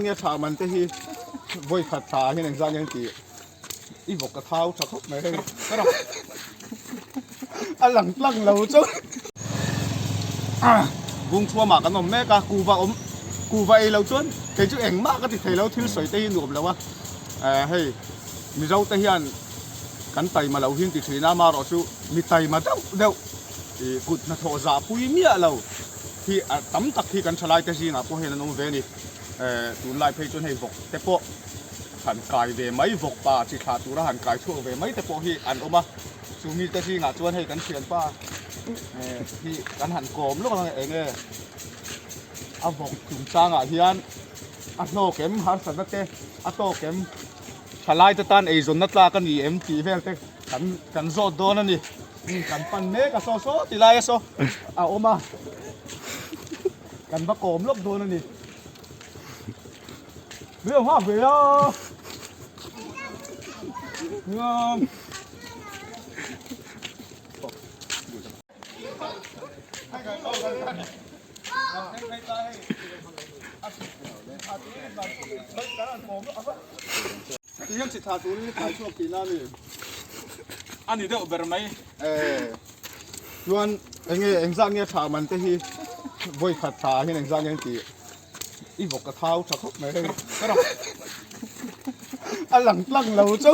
Nge tha man te hi vawi khat tha hian engzah nge an tih i vawk ka thau tha khawp mai hei a lang tlang lo chu bung thuamah kan awm mek a kuva awm kuva ei lo chuan kei chu engmah ka ti thei lo thil sawi te hi nuam lo a eh hei mizo te hian kan taima lo hi an ti thin a amaherawh chu mi taima deuh deuh ih kut hnathawh zah pui miah lo hi a tam tak hi kan thalai te zingah pawh hian an awm ve a ni. Eh tunlai phei chuan hei vawk te pawh han kai ve mai vawk pa chi thlah tura han kai chhuak ve mai te pawh hi an awm a chu mi te zingah chuan hei kan thianpa eh hi kan han kawm lawk ang eng nge a vawk chungchangah hian a hlawk em harsatna te a tawk em thalai te tan eizawnna tlak a ni em tih vel te kan kan zawt dawn a ni kan pan mek a saw saw ti lai a saw a awm a. Kan va kawm lawk dawn a ni. Riau nghak ve a. Ngam. Ti hian chi tha turin i khai chhuak tihna a ni. A ni deuh ber mai. Eh. Chuan enge engzah nge tha man te hi vawi khat tha ah hian engzah nge an tih i vawk ka thau tha khawp mai hei a lang tlang lo chu.